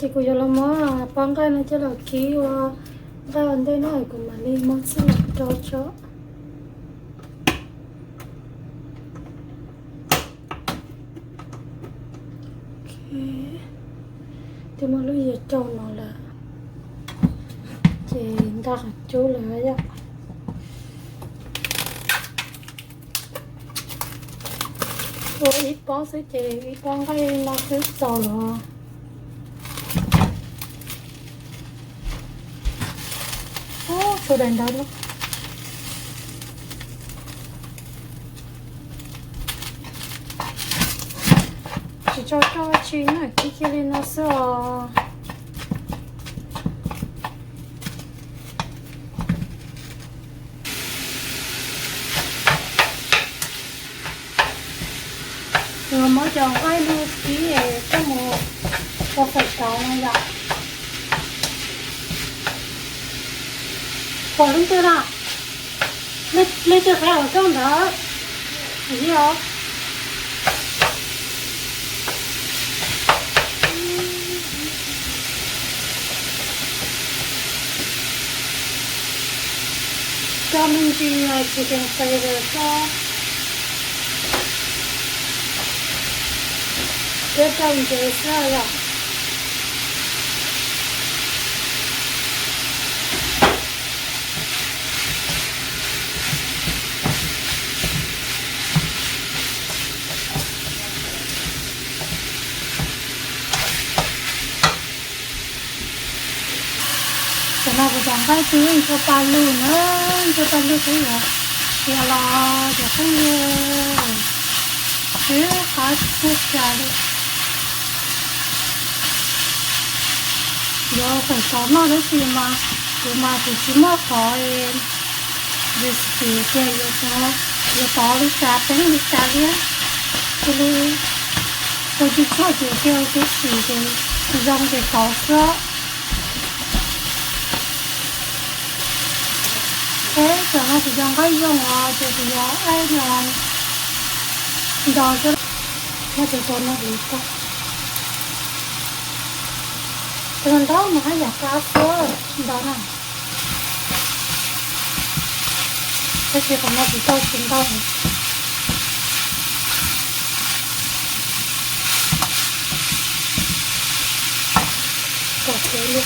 Ces kuv yuav los muab pob nqaij no coj los kib ua nqaij ua ntej no, kuv mam li muab txhij los rau tso. Twb muab lub yias rau no lawm, ces nqa qhov cub lawm yom. Ua ib pob xwb ces ib pob nqaij no twb txaus los. Tshuav daim ntawd no. Tsis tso coj tsi na, kib kiag li no xwb os. Yuav muab cov nqaij no kib es coj mus ua fawm kauv no yom. Pom leej twg na? Leej twg qhia hauv rooj ntawd? Yog. Coj me ntsis chicken flavor rau, peb rau ntsev xwb yom. Cov no kuv cov nqaij twb ntshua pa lug na, ntshua pa lug twb yuav tiav los cov phooj ywg, twb qab txhua cas li. Yuav fawm kauv noj tab sis mas kuv mas kuv tsis muaj qhov recipe tias yuav tov, yuav tov li cas teeb li cas li. Cia li ua tsis txog ces cia ua tib si ces zoo ces tov xwb. Ces cov no kuv cov nqaij zoo os ces kuv yuav aim no nto xwb. Muab cov tau no kuv tau. Cov no ntau mas haj yam qab xwb, nto na. Tab sis qhov no kuv tau tsis ntau. Kom kev li.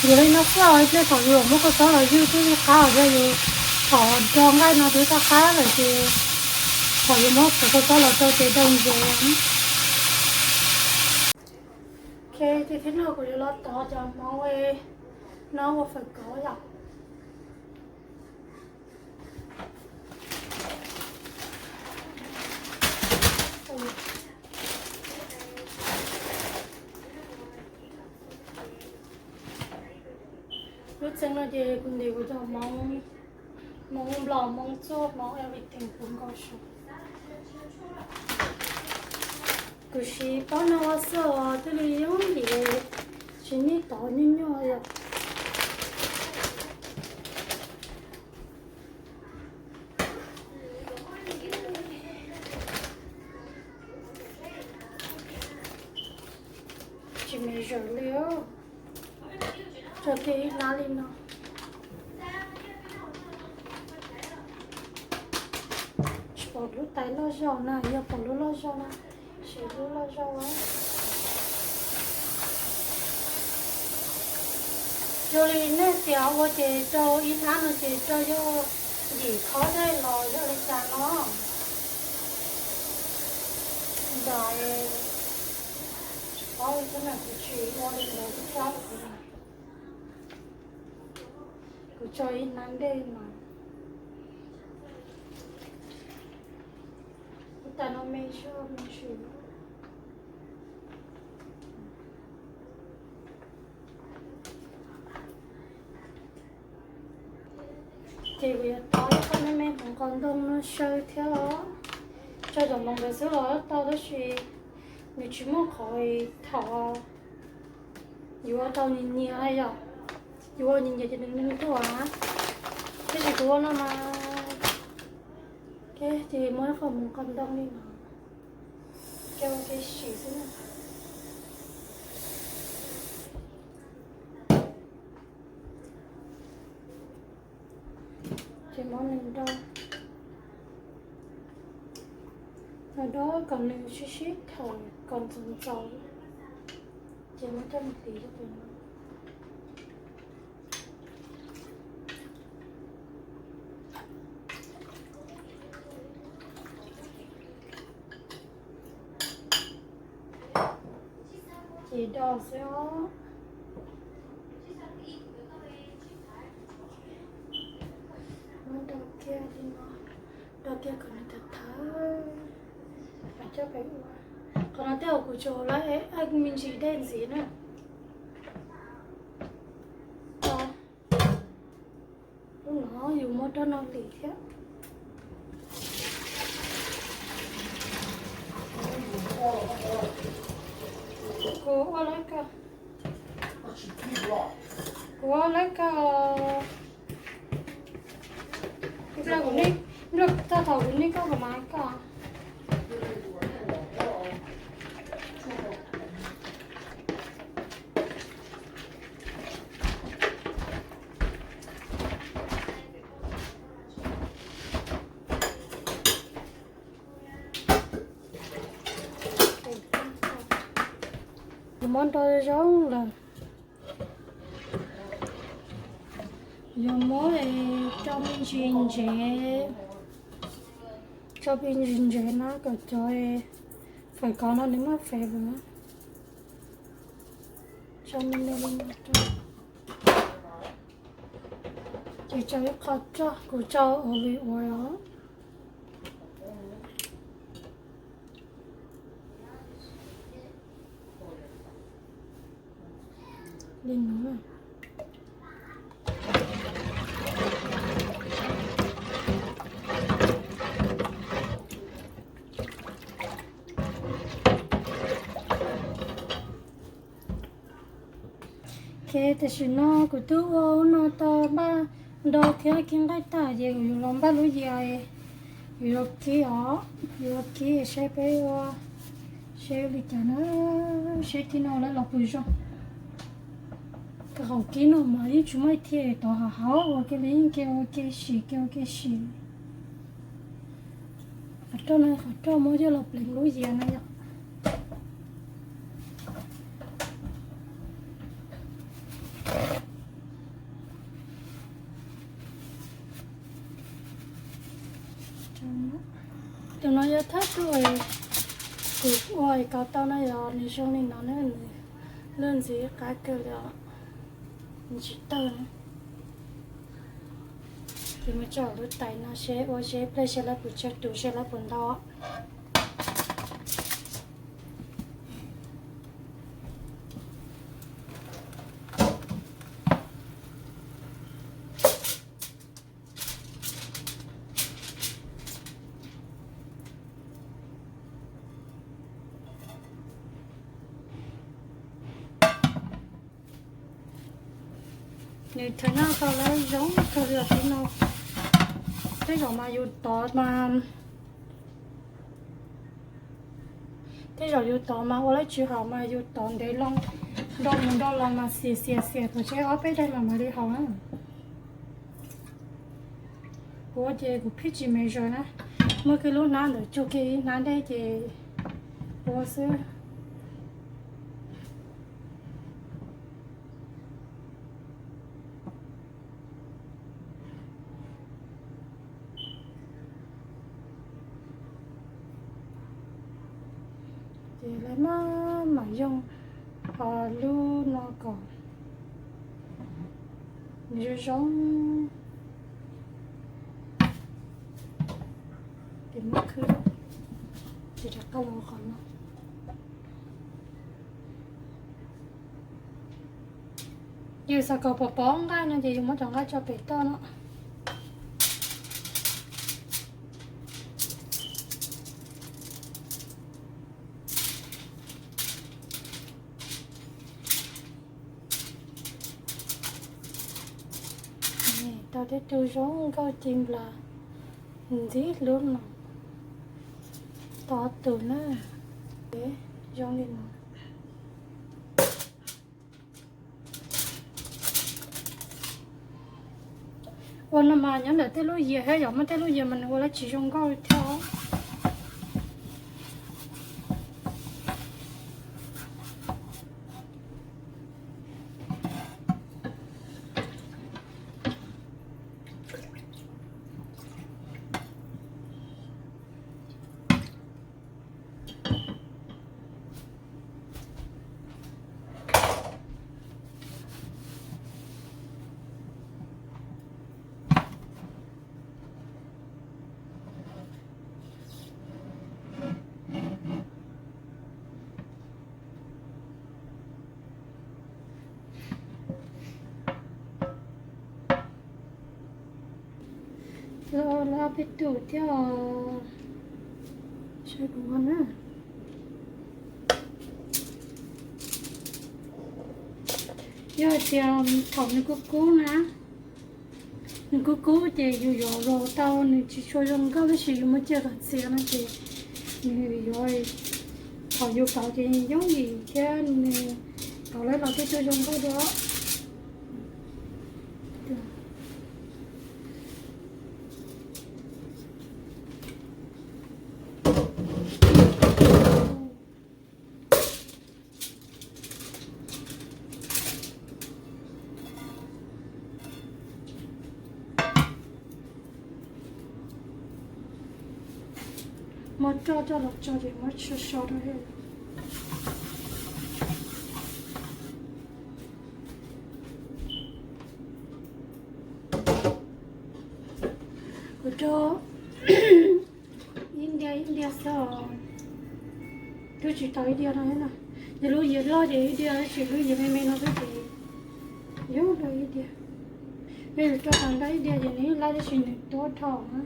Yog li no xwb os, nej thaum yus muab kua txob los ywj twb li qab, yog yus thaum rau nqaij no twb qab qab lawm ces thaum yus muab kua txob los rau ces daw ntsev. Ok, ces thib no kuv yuav los tov cov hmoov no ua fawm kauv yom. Lub txheej no ces kuv ntim kuv cov hmoov, hmoov nplos, hmoov txuj, hmoov everything puv nkaus su. Kuv siv pob no ua xwb os, thiaj li yooj yim, tsis nij tov nyuaj nyuaj yom. Tsis me zam li os. Tso kiag ib hnab li no. Tsis pom lub tais loj zog na, yog pom lub loj zog na, siv lub loj zog. Yog li nej tias ua ces rau ib hnab no ces rau yog yim khob dej los yog li cas no. Ntawm tsis paub li thiab na, kuv tsis ua li ntawd lub tsab kuv na. Kuv tso ib hnab dej mas. Ib tas no me zog me ntsis. Ces kuv yuav tov ib Koj me me hmoov qos ntoo no saw thiab os. Tso cov hmoov ntawd xwb los tau tab sis nws tsis muaj qhov thaum yuav tau nyias nyias yom. Yuav nyias nyias ces nws nws tuaj. Tab sis kuv ua no mas, ces muaj ib qho hmoov qos ntoo li no, ces ua kev sim xwb na. Ces muab nws do, nws do kom nws sib sib thaum kom ntxaus ntxaus, ces muab coj mus tiv rau pem no. Ces do xwb os. Muab do kiag li no, do kiag kom nws thawv thawv, mam coj pem ua. Qhov no tej zaum kuv tsuas ua lawm me ntsis dej ntxiv na. Lub no yus muab rab no lim thiab. Kuv ua lawm kawg, kuv ua lawm kawg. Nplog kuv, nplog txog thaum kuv niaj koj kom mas koj. Kuv muab do zoo lawm. Yuav muab coj me ntsis ntsev, coj me ntsis ntsev na kom cov fawm kov no nws muaj flavor. Tso me ntsis li no rau. Ces tso ib qho roj, kuv tso olive oil os. Li no. Ok, tam sim no kuv twb ua ub no tau npaj do thiab kib nqaij tag ces kuv yuav los npaj lub yias, yuav los kib os, yuav los kib saib peb ua, saib li cas na, saib tib no lawv los puas zoo. Kaum kib no mas yeej tsis muaj ib thiaj tod hauv hauv ua ke li, yeej ke ua ke sim, ke ua ke sim. Qhov roj no qhov roj muab coj los pleev lub yias na yom. Tus no yog thawj tug kuv ua kom tau no yog nws zoo li no na, nws luag ntxim qab kawg li os, nws tsis tawg na. Ces mus tso lub tais no seb ua seb pliag seb lawv puas tsawg tus seb lawv puas ntau. Nws thaum no tau lawv zoo kawg li os tib no. Tej zaum mas yus tod mas, tej zaum yus tod mas ua lawv tsis haum mas yus tod ntev loo, nrau mus nrau los mas xiam xiam xiam thaum tseg ob peb daim mas mam li haum na. Kuv ces kuv pheej tsis me zog na, muab kiag lub hnab ntawd tsuag kiag ib hnab dej ces ua xwb. Ces lawv maj mam yoog lub no kom nws zoo zoo. Ces muab khwb, ces rov qab los qhov no. Yus xav kom pom pom nqaij no ces yus muab cov nqaij tso pem toj no. Tej tug zoo nkauj ci nplas ntxiv lub no, tau tus na, zoo li no. Ua no mas nyob ntawm tej lub yias thiab, yog muaj tej lub yias mas nws ua lawv tsis zoo nkauj thiab. Los peb tus thiab os. Saib kuv ua na. Yog hais tias thaum nws kub kub na, nws kub kub ces yus yuav los tau nws tsis tshua zoo nkauj, tab sis yus muaj caj kom txiav no ces nws yuav, thaum yus kauv ces yooj yim thiab nws kauv lawv los thiaj tau zoo nkauj dua. Muab roj coj los tso ces muab so so rau. Kuv rau ib diav ib diav xwb os. Twb tsis tau ib diav no thiab na. Yog lub yias loj ces ib diav, tab sis lub yias me me no xwb ces yuav rau ib diav. Yog yus rau tas nrho ib diav ces nws ib lab tab sis nws tuab dhau na.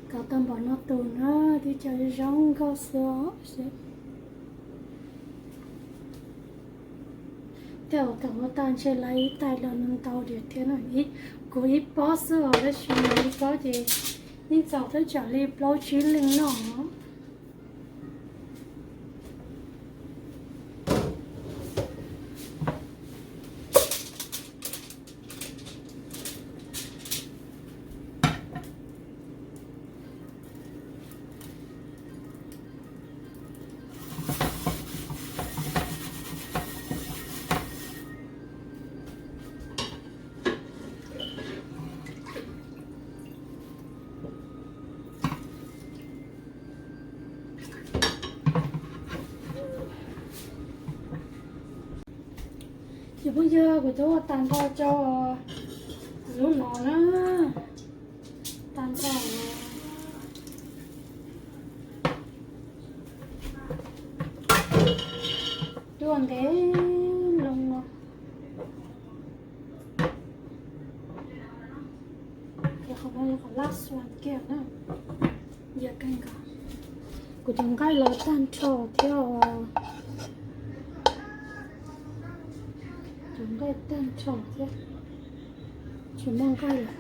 Kauv tau npaum no tus na, twb cov zoo nkauj xwb os. Tej zaum thaum ua tag ntshe lawv ib tais los nws ntau diam thiab no. Kuv ib pob xwb os, tab sis mas ib pob ces yeej txaus thaj tsam li plaub tsib leej noj. Ces phooj ywg, kuv twb ua tag nrho rau lub no na, tag nrho. Twb ua ntev loo no. Ces qhov no yog qhov last one kiag na. Yog kawg nkaus. Kuv cov nqaij los tag nrho thiab os. Cov nqaij tag nrho thiab, tsis muaj nqaij lawm.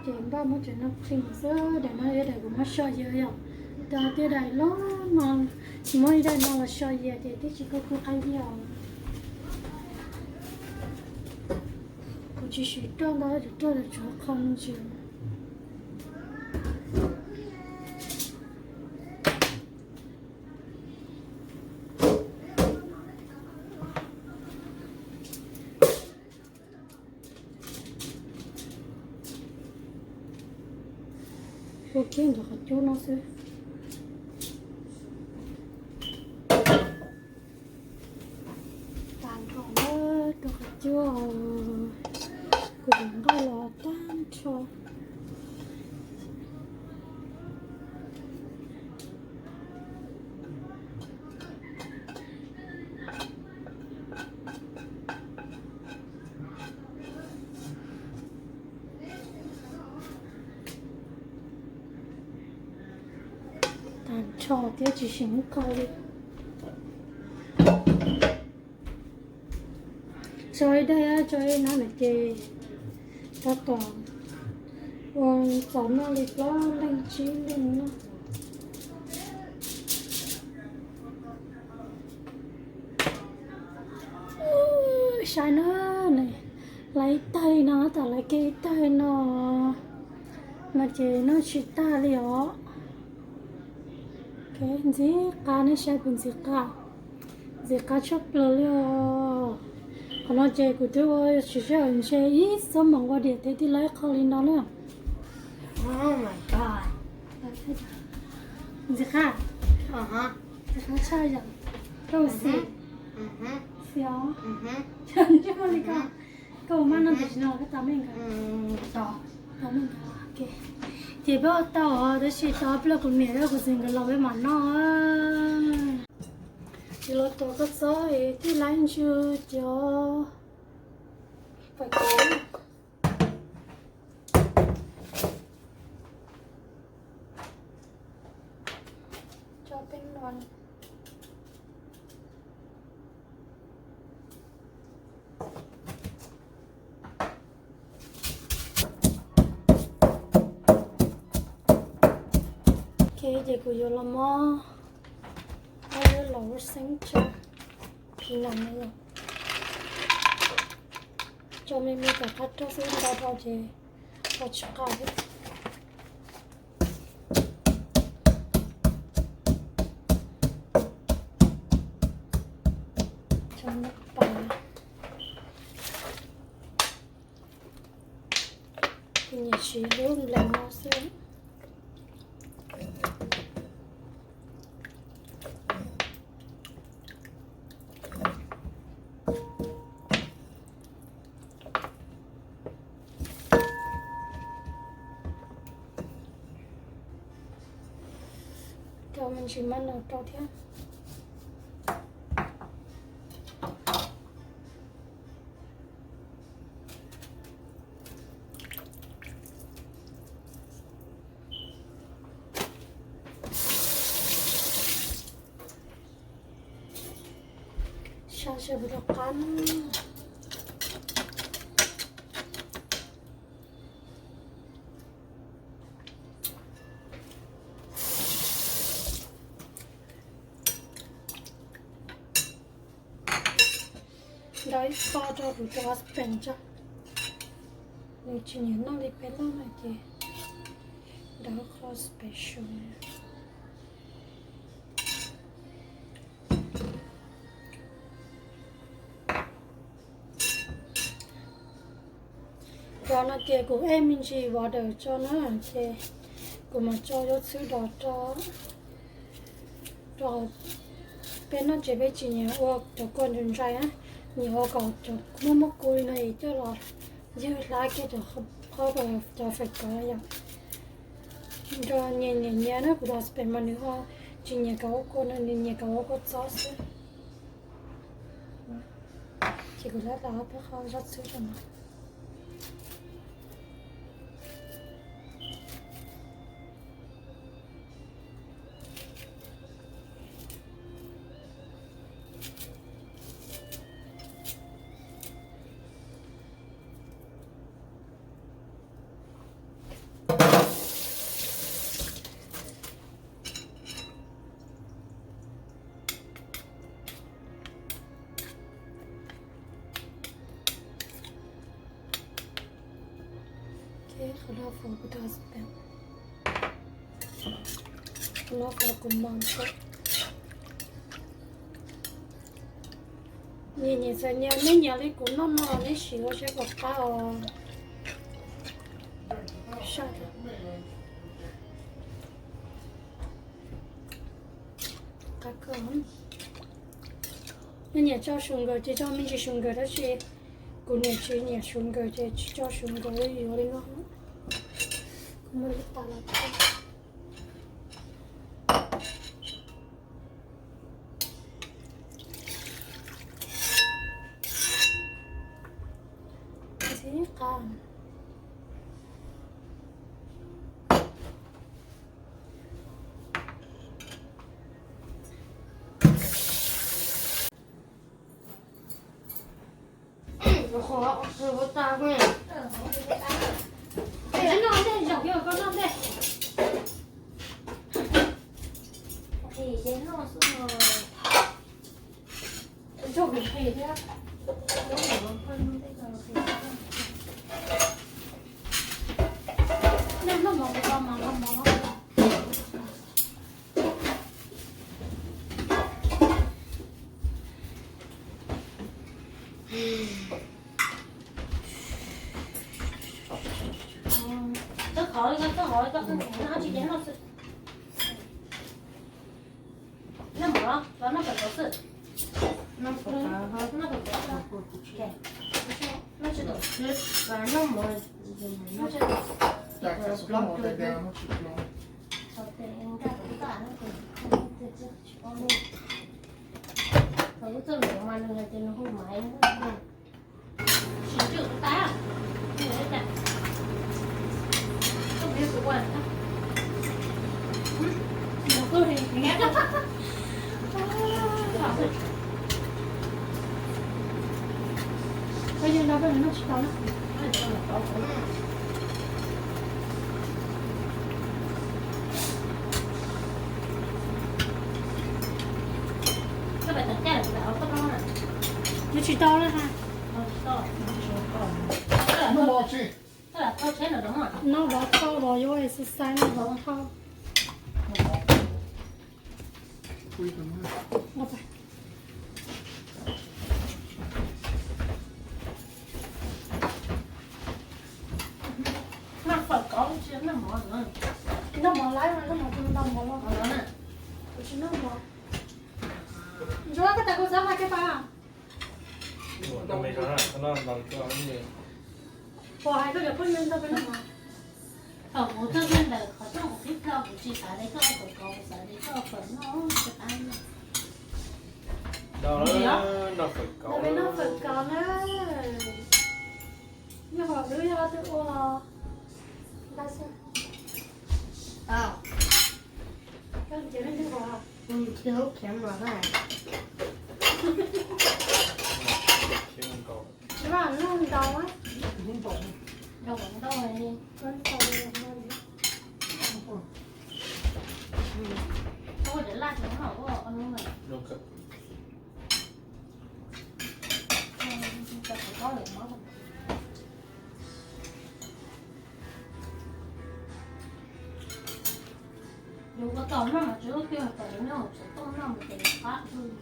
Ces npaj muab cov no clean xwb, daim no yog daim kuv muab so yias yom. Cov tej daim loj no, muab ib daim no los so yias ces twb tsis kub kub qab yias. Kuv tsis siv roj ntau, roj tsuav qhov me ntsis. Kiag ntawm qhov cub no xwb. Tag nrho na, rau qhov cub, kuv tus nqaij los tag nrho. Tag nrho thiab tsis seem kho li. Tso ib daim, tso ib nab na ces tab tom ua txaus noj li plaub leej tsib leej no. Saib na, lawv ib tag li no, tam lawv kiag ib tag li no, no ces noj tsis tag li os. Ntxim qab, nej saib puas ntxim qab? Ntxim qab tshaj plaws li os. Qhov no ces kuv twb ua siv sij hawm ntshe ib xuab moos ua diam thiab tij laug ib qho li no na. Ntxim qab, ntxim qab tshaj yam, koj ua xim, xim os. Ntsej muag li ko, koj ua maj noj tam sim no los koj tau meej nkawd? Tau meej nkawd. Ces peb ua tau os, tab sis tau ob peb los kuv niam thiab kuv txiv nkawd los peb mam noj. Ces los tuav koj txob es tij laug ntsw cov fais kev. Tso peb no. Ok, ces kuv yuav los muab ob lub los lub xeeb tso, phi nas no, tso me me tom qab rau xwb, ntau dhau ces tso tsis qab thiab. Tso ntau pas. Kuv nyiam siv lub nplees no xwb. Rau me ntsis maj no rau thiab. Sab sab puas tau qab na. Ntaus ib qho rau kuv tus husband tso. Nws tsis nyiam noj li peb noj no ces ntaus ib qho special. Cov no ces kuv add me ntsis water tso na, ces kuv mam tso yuav txhwb rov rau. Rau peb noj tsev peb tsis nyiam ua cov kua ntsaws ntsais na, nyiam ua kom cov muaj muaj kua li no es coj los ywg hlab kiag cov qhov cov fais kev yom. Nrog nyias nyiam nyias na, kuv tus husband mas nws ho tsis nyiam kom ua kua no, nws nyiam kom ua kua txob xwb. Ces kuv hlab hlab peb qho zog txhwb rau no. Qhov no kuv tus husband, qhov no kuv mom tso. Nyias nyias txawm nyias, neb nyias li kuv noj no los neb sim ua seb puas qab os. Saj. Nej nyiam tso sugar ces tso me ntsis sugar, tab sis kuv niam tsis nyiam sugar ces tsis tso sugar, yuav li no. Kuv muaj lub tas los tso. Ntxim qab. Txhob khov li, txhob khov li, txhob khov li, tsis ces noj xwb. Noj mov los noj fawm kauv xwb? Noj fawm kauv, noj fawm kauv. Noj tsis tau, noj mov, noj tsis tau. Thaum ub txoj lus mas nws hais tias nws hu Maiv. Noj tsis tau na ha. Noj vov thauj vov, yuav exercise noj vov thauj. Noj fawm kauv tsis noj mov. Noj mov lawm, noj mov tsis noj mov los. Kuv tsis noj mov. Ntsuab, koj tas kuv xav mas koj tas. Puas hais koj cov phooj ywg nrog peb noj mov? Thaum kuv tuaj kiag ntawm qhov rooj kuv qhib plho kuv tsis xav li koj ua fawm kauv, kuv xav li koj ua fawm noj tsis qab li. Noj fawm kauv na. Nyob hauv wb yog twb ua los ntag xwb. Koj ntiav leej twg hov? Ntiav hauv camera na. Tsis vam noj ntau, ntau ntau li. Ua dev laj tsis noj ua ua nub na. Yus ua tau noj mas tsis lub twg kom yus noj, tsis tau noj mas ces qab twg.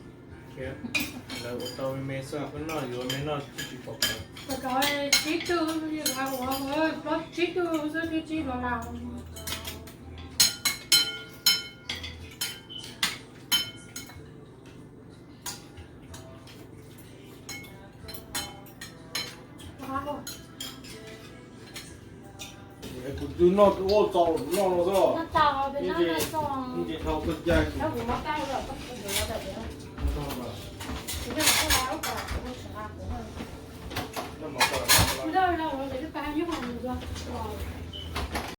Lawv ua tau me me xwb, koj noj yuav me noj tsis tsis pom. Fawm kauv tsib tug, ua plaub tsib tug xwb twb tsib los lawm. Kuv twb noj twb ua txaus noj no xwb. Noj tau, noj tau. Nce dhau koj caij. Kuv muab kaij, kuv yuav tau